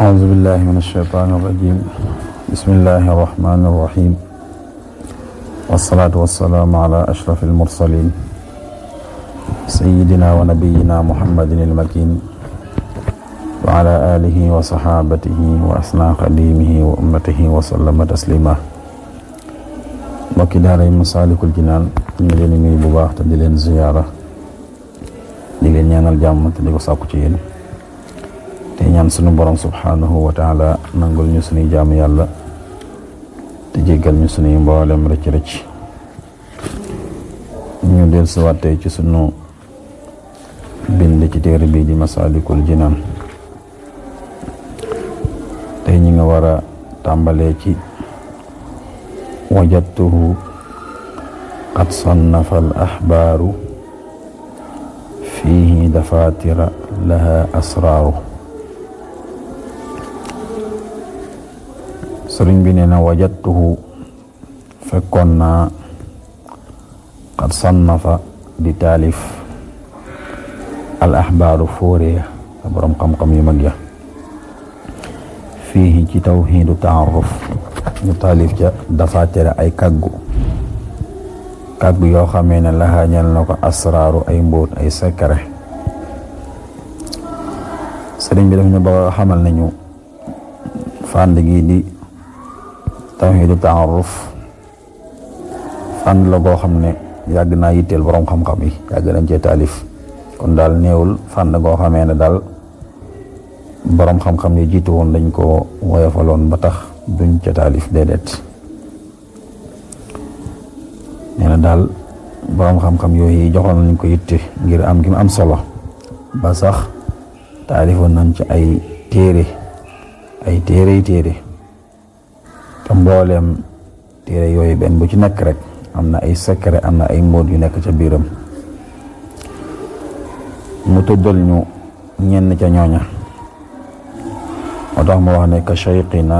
أعوذ بالله من الشيطان الرجيم بسم الله الرحمن الرحيم والصلاة والسلام على أشرف المرسلين سيدنا ونبينا محمد المكين وعلى آله وصحابته وأسنى قديمه وأمته وسلم تسليما mbokki daara Masaalikul Jinaan ñu ngi leen di nuyu bu baax te di leen ziyaara di leen ñaanal jàmm te di ko sàkku ci yéen te ñaan sunu borom subhanahu wa taala nangul ñu sunuy jaamu yàlla te jéggal ñu sunuy mboolem rëcc-rëcc ñu del siwaat tey ci sunu bind ci téere bii di Masaalikul Jinaan tey ñi nga war a tàmbalee ci wajadtuhu qad sannafa al axbaaru fiihi dafatira laha asraaru sëriñ bi nee na wajadtuhu fekkoon naa qad sannafa di taalif al axbaaru fóore a boroom xam-xam yu mag ya fiihi ci tawhiidu taaruf ñu taalif ca dafa tere ay kàggu yoo xamee ne laxaañal na ko asraaru ay mbóot ay secret sëriñ bi daf ñu bëgg a xamal nañu fànn gi di tawhiidu taaruf fànn la goo xam ne yàgg naa yitteel boroom xam-xam yi yàgg nañ cee taalif kon daal néewul fànn goo xamee ne daal boroom xam-xam yi jiitu woon dañ ko woyofaloon ba tax duñ ca taalif déedéet nee na daal boroom xam-xam yooyu joxoon nañ ko yitte ngir am gi mu am solo ba sax taalifoon nañ ci ay téere te mbooleem téere yooyu benn bu ci nekk rek am na ay secret am na ay mbóot yu nekk ca biiram mu tuddal ñu ñenn ca ñooña moo tax mu wax ne ka cheyqina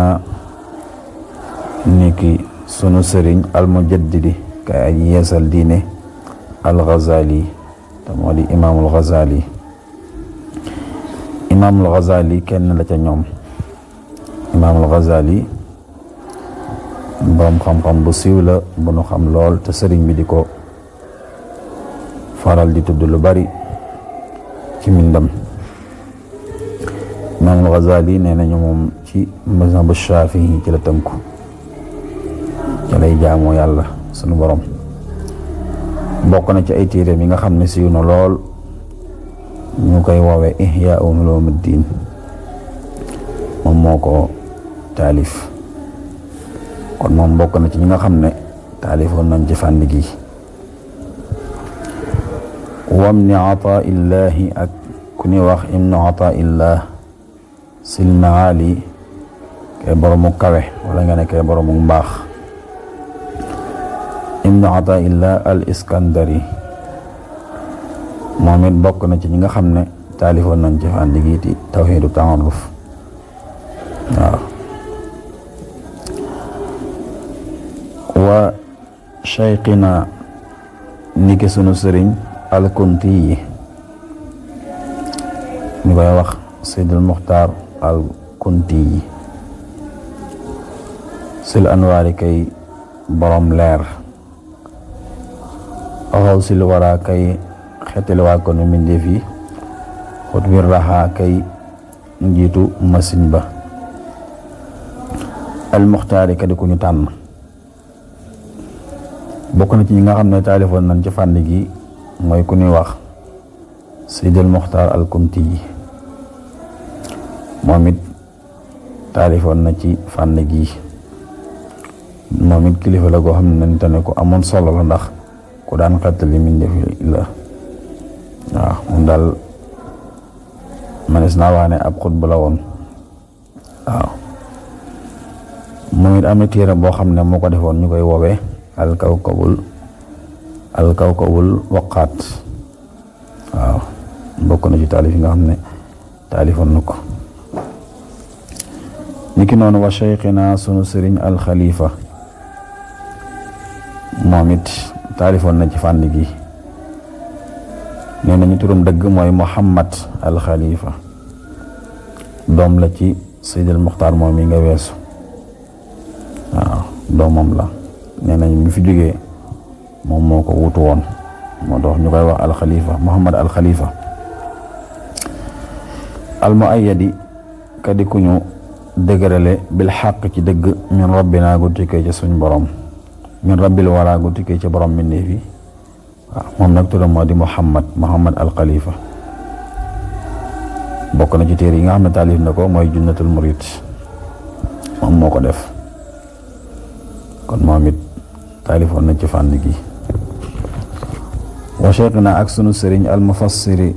niki sunu sëriñ almujaddidi kay aji yeesal diine al-Ghazali te moo di imaamul Ghazali kenn la ca ñoom imaamul Ghazali boroom xam-xam bu siiw la bu nu xam lool te sëriñ bi di ko faral di tudd lu bari ci mbindam imaamul Ghazali nee nañu moom ci mazhabu Shaafi'i ci la tënku ci lay jaamoo yàlla sunu borom bokk na ci ay téere mi nga xam ne siiw na lool ñu koy woowee Ihyaa'u Ulumuddin moom moo ko taalif kon moom bokk na ci ñi nga xam ne taalifoon nañ ci fànn gi wamni Ataa'illahi ak ku ñuy wax ibnu Ataa'illah sil maali kay boromu kawe wala nga ne kay boromu mbaax ibnu Ataa'illah al Iskandari moom it bokk na ci ñi nga xam ne taalifoon nañ ci fànn gi di tawhiidu taaruf waaw wa cheyqina niki sunu sëriñ al-Kunti yi ñu koy wax Seydul Muxtaar al-Kunti yi sil anwaari kay borom leer xaw sil wara kay xeetali waa ko nu mbindeef yi xut bir raxaa kay njiitu machine ba al-Muxtaari ka di ku ñu tànn bokk na ci ñi nga xam ne taalifoon nañ ci fànn gi mooy ku ñuy wax Seydul Muxtaar al-Kunti yi moom it taalifoon na ci fànn gi moom it kilifa la goo xam ne te ne ku amoon solo la ndax ku daan xettali mbindeef la waaw moom daal manes naa wax ne ab xutba la woon waaw moom it am na téere boo xam ne moo ko defoon ñu koy woowee alkawkabul waqaat waaw bokk na ci taalif yi nga xam ne taalifoon na ko niki noonu wa cheyqina sunu sëriñ alxalifa moom it taalifoon na ci fànn gi nee nañu turam dëgg mooy Muhammad al Khalifa doom la ci Seydil Muxtaar moom mi nga weesu waaw doomam la nee nañ mi fi jógee moom moo ko wutu woon moo tax ñu koy wax alxalifa Muhammad alxalifa almuayyadi kadi ku ñu dëgërale bil xaq ci dëgg min rabbinaa gu tukkee ci suñ borom min rabbil wara gu tukkee ci borom mbindeef yi waaw moom nag turam moo di Muhammad alxalifa bokk na ci téere yi nga xam ne taalif na ko mooy junnatul murid moom moo ko def kon moom it taalifoon na ci fànn gi wa cheikhna ak sunu sëriñ al mufassiri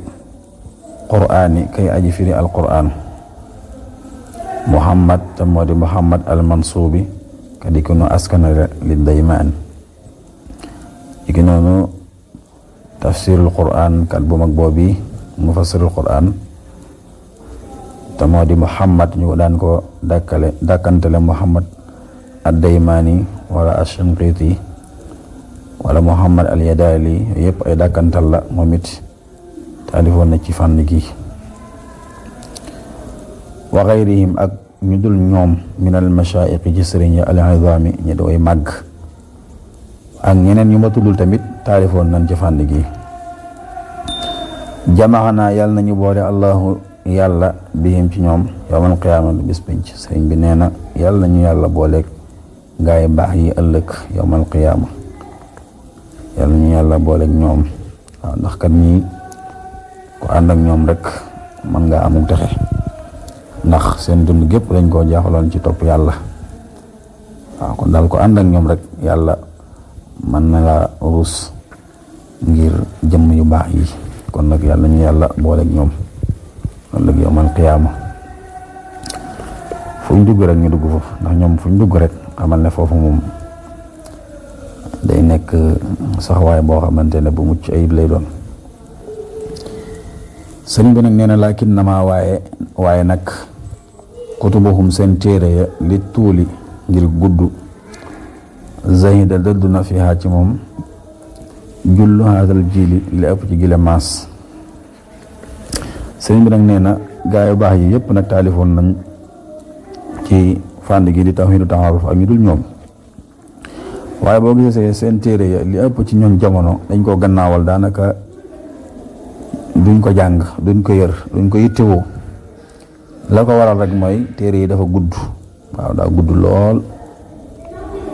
qur'aani kay aji firi al qur'aan Muhammad te moo di Muhammad al mansuubi kadi ku nu askanale li daymaan iki noonu tafsirul qur'aan kat bu mag boobi mufassirul qur'aan te moo di Muhammad ñu daan ko dàkkantele Muhammad ad-Daymaani wala ash-Shinqiiti wala Muhammad al-Yadaali yëpp ay dàkkantal la moom it taalifoon na ci fànn gi wa gayrihim ak ñu dul ñoom min al-mashaayiqi ci sëriñ ya al-izaami ñi dooy màgg ak ñeneen ñu ma tuddul tamit taalifoon nañ ci fànn gi jamaxanaa yàlla nañu boole allahu yàlla bihim ci ñoom yawmal qiyaama bis penc sëriñ bi nee na yàlla nañu yàlla booleeg gaay baax yi ëllëg yawmal qiyaama yàlla nañu yàlla booleeg ñoom waaw ndax kat ñii ko ànd ak ñoom rek mën nga amul texe ndax seen dund gépp dañ koo jaaxaloon ci topp yàlla waaw kon daal ko ànd ak ñoom rek yàlla mën na la ruus ngir jëmm yu baax yi kon nag yàlla nañu yàlla booleeg ñoom ëllëg yawmal qiyaama fu ñu dugg rek ñu dugg foofu ndax ñoom fu ñu dugg rek xamal ne foofu moom day nekk saxawaay boo xamante ne bu mucc ayib lay doon sëriñ bi nag nee na laakin nama waaye nag kutubuhum seen téere ya li tuuli ngir gudd zahida dëddu na fiha ci moom jullu haadal jili li ëpp ci gile maas sëriñ bi nag nee na gaa yu baax yi yëpp nag taalifoon nañ ci fànn gi di tawhiidu taaruf ak ñu dul ñoom waaye boo gisee seen téere ya li ëpp ci ñoom jamono dañ ko gannaawal daanaka duñ ko jàng duñ ko yër duñ ko yittewoo la ko waral rek mooy téere yi dafa gudd waaw daa gudd lool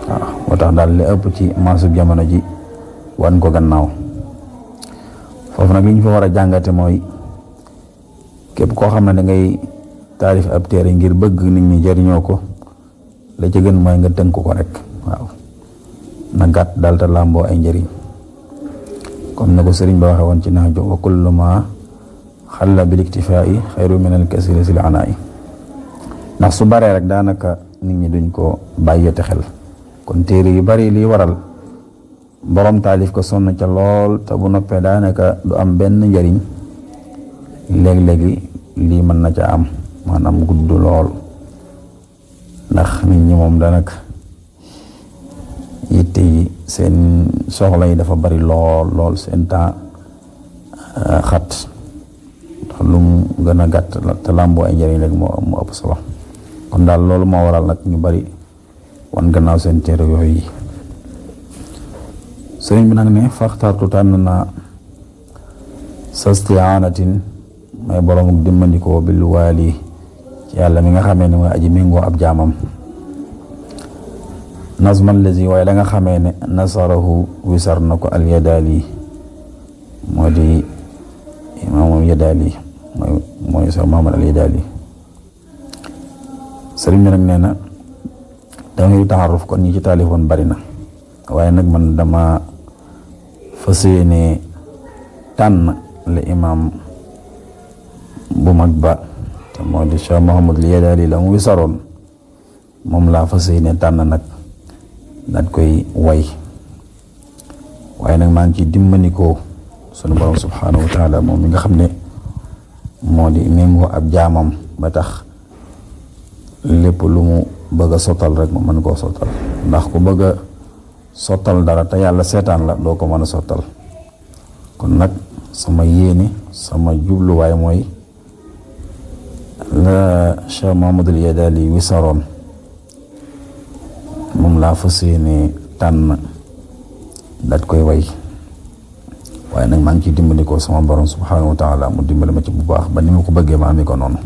waaw moo tax daal li ëpp ci maasub jamono ji wan ko gannaaw foofu nag li ñu fa war a jàngate mooy képp koo xam ne da ngay taarif ab téere ngir bëgg nit ñi jëriñoo ko la ci gën mooy nga tënk ko rek waaw na gàtt daal te làmboo ay njëriñ comme na ko sëriñ ba waxe woon ci naaju wa kullu ma xalla bil iktifaa'i xayru min al kasiri sil anaa'i ndax su baree rek daanaka nit ñi duñ ko bàyyete xel kon téere yu bari lii waral borom taalif ko sonn ca lool te bu noppee daanaka du am benn njëriñ léeg-léegi lii mën na ca am maanaam gudd lool ndax nit ñi moom daanaka yitte yi seen soxla yi dafa bari lool seen temps xat ndax lu mu gën a gàtt te làmboo ay njëriñ rek moo ëpp solo kon daal loolu moo waral nag ñu bari wan gannaaw seen téere yooyu yi sëriñ bi nag ne faxtartu tànn naa sastiaanatin may boromuk dimmandikoo bil waali ci yàlla mi nga xamee ne mooy aji méngoo ab jaamam nazman lazi waaye la nga xamee ne nasarahu wisar na ko al yadaali moo di imaamum yadaali mooy Seex Muhammad al yadaali sëriñ bi nag nee na dangay taxaruf kon ñi ci taalifoon bari na waaye nag man dama fas yéene tànn la imaam bu mag ba te moo di Seex Muhammad al yadaali la mu wisaroon moom laa fas yéene tànn nag daat koy way waaye nag maa ngi ci dimbandikoo sunu borom subhaanahu wa taala moom mi nga xam ne moo di méngoo ab jaamam ba tax lépp lu mu bëgg a sottal rek mu mën koo sottal ndax ku bëgg a sottal dara te yàlla seetaan la doo ko mën a sottal kon nag sama yéene sama jubluwaay mooy la Cheikh Mahamadul Yadaali wisaroon moom laa fas yéene tànn daat koy way, waaye nag maa ngi ciy dimbali ko sama borom subhanahu wa taala mu dimbali ma ci bu baax ba ni ma ko bëggee ma amee ko noonu.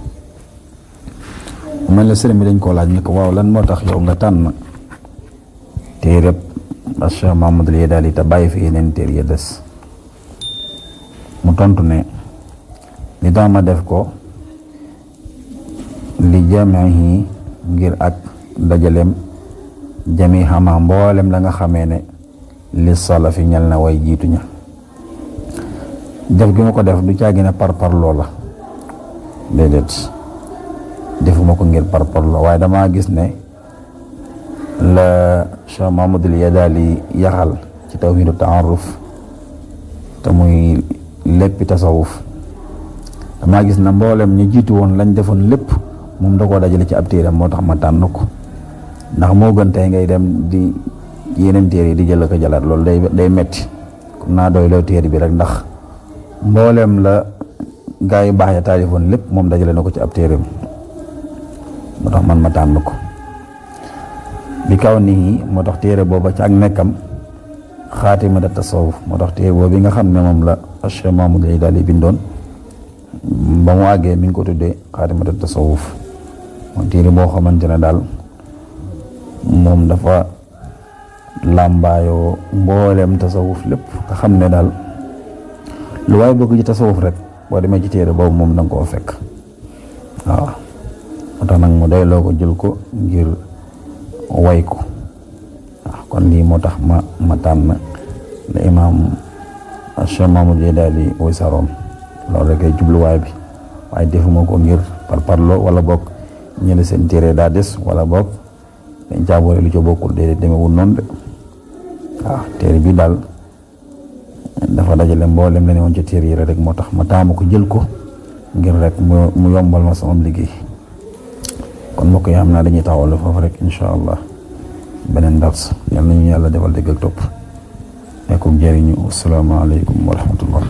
mu mel ne sëriñ bi dañ koo laaj ne ko waaw lan moo tax yow nga tànn téereb Cheikh Mahamadul Yadaali te bàyyi fi yeneen téer ya des. mu tontu ne li tax ma def ko li jamihi ngir ak dajaleem jami xama mboolem la nga xamee ne li salafi ñal na way jiitu ña. def gi ma ko def du caagi ne par loola déedéet, defuma ko ngir par loo, waaye damaa gis ne la Cheikh Mahamadul Yadaali yaxal ci tawhidu taaruf te muy léppi tasawuf, damaa gis na mboolem ñu jiitu woon lañ defoon lépp moom da koo dajale ci ab téeram, moo tax ma tànn ko. ndax moo gën tey ngay dem di yeneen téere yi di jël ko jëlaat, loolu day metti. kon naa doy loo téere bi rek, ndax mboolem la gaa yi baax ya taalifoon lépp moom dajale na ko ci ab téeram, moo tax man ma tànn ko. bi kaw nii moo tax téere booba ci ak nekkam xaatima da tasawuf, moo tax téere boobu bi nga xam ne moom la Cheikh Mahamadul Yadaali bindoon ba mu àggee mi ngi ko tuddee xaatima da tasawuf. mooy téere boo xamante ne daal moom dafa làmbaayoo mboolem tasawuf lépp nga xam ne daal lu waaye bëgg ci tasawuf rek boo demee ci téere boobu moom danga koo fekk. waaw moo tax nag mu doyloo ko jël ko ngir way ko. waaw kon lii moo tax ma tànn la imaam Cheikh Mahamadul Yadaali wisaroon, loolu rek ay jubluwaay bi, waaye defuma ko ngir parloo wala boog ñenn seen téere daa des wala boog dañ caaboole lu ca bokkul, déedéet demewul noonu de. waaw téere bi daal dafa dajale mboolem la ne woon ca téere yi rek, moo tax ma taamu ko jël ko ngir rek mu yombal ma sama liggéey. kon mbokk yi xam naa dañuy taxawal foofu rek incha allah beneen dars. yal nañu yàlla defal dégg ak topp nekkul jëriñu. asalaamaaleykum wa rahmatullah.